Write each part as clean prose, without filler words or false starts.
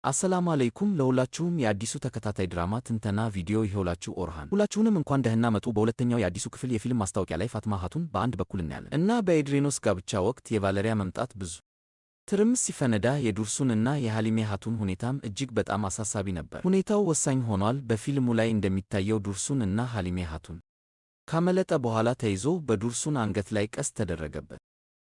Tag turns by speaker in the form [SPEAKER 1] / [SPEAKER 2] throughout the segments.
[SPEAKER 1] አሰላሙ አለይኩም ለሁላችሁም። የአዲሱ ተከታታይ ድራማ ትንተና ቪዲዮ ይኸውላችሁ። ኦርሃን ሁላችሁንም እንኳን ደህና መጡ። በሁለተኛው የአዲሱ ክፍል የፊልም ማስታወቂያ ላይ ፋትማ ሀቱን በአንድ በኩል እናያለን እና በኤድሬኖስ ጋብቻ ወቅት የቫለሪያ መምጣት ብዙ ትርምስ ሲፈነዳ የዱርሱን እና የሃሊሜ ሀቱን ሁኔታም እጅግ በጣም አሳሳቢ ነበር። ሁኔታው ወሳኝ ሆኗል። በፊልሙ ላይ እንደሚታየው ዱርሱን እና ሃሊሜ ሀቱን ካመለጠ በኋላ ተይዞ በዱርሱን አንገት ላይ ቀስት ተደረገበት።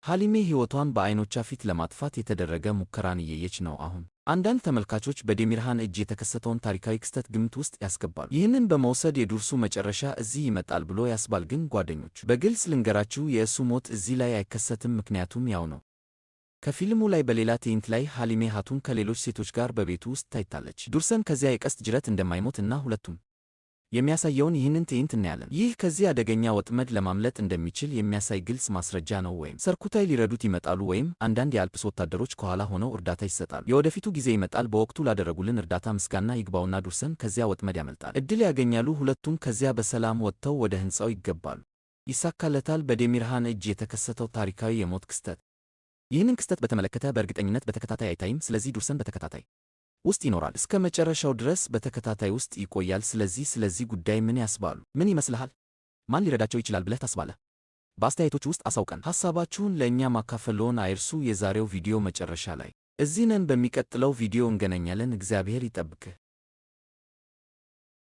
[SPEAKER 1] ሃሊሜ ሕይወቷን በዐይኖቿ ፊት ለማጥፋት የተደረገ ሙከራን እየየች ነው። አሁን አንዳንድ ተመልካቾች በዴሚርሃን እጅ የተከሰተውን ታሪካዊ ክስተት ግምት ውስጥ ያስገባሉ። ይህንን በመውሰድ የዱርሱ መጨረሻ እዚህ ይመጣል ብሎ ያስባል። ግን ጓደኞቹ፣ በግልጽ ልንገራችሁ፣ የእሱ ሞት እዚህ ላይ አይከሰትም። ምክንያቱም ያው ነው። ከፊልሙ ላይ በሌላ ትዕይንት ላይ ሃሊሜ ሀቱን ከሌሎች ሴቶች ጋር በቤቱ ውስጥ ታይታለች። ዱርሰን ከዚያ የቀስት ጅረት እንደማይሞት እና ሁለቱም የሚያሳየውን ይህንን ትዕይንት እናያለን። ይህ ከዚህ አደገኛ ወጥመድ ለማምለጥ እንደሚችል የሚያሳይ ግልጽ ማስረጃ ነው። ወይም ሰርኩታይ ሊረዱት ይመጣሉ ወይም አንዳንድ የአልፕስ ወታደሮች ከኋላ ሆነው እርዳታ ይሰጣሉ። የወደፊቱ ጊዜ ይመጣል። በወቅቱ ላደረጉልን እርዳታ ምስጋና ይግባውና ዱርሰን ከዚያ ወጥመድ ያመልጣል። እድል ያገኛሉ። ሁለቱም ከዚያ በሰላም ወጥተው ወደ ሕንፃው ይገባሉ። ይሳካለታል። በዴሚርሃን እጅ የተከሰተው ታሪካዊ የሞት ክስተት። ይህንን ክስተት በተመለከተ በእርግጠኝነት በተከታታይ አይታይም። ስለዚህ ዱርሰን በተከታታይ ውስጥ ይኖራል። እስከ መጨረሻው ድረስ በተከታታይ ውስጥ ይቆያል። ስለዚህ ጉዳይ ምን ያስባሉ? ምን ይመስልሃል? ማን ሊረዳቸው ይችላል ብለህ ታስባለህ? በአስተያየቶች ውስጥ አሳውቀን። ሐሳባችሁን ለእኛ ማካፈልዎን አይርሱ። የዛሬው ቪዲዮ መጨረሻ ላይ እዚህ ነን። በሚቀጥለው ቪዲዮ እንገናኛለን። እግዚአብሔር ይጠብቅህ።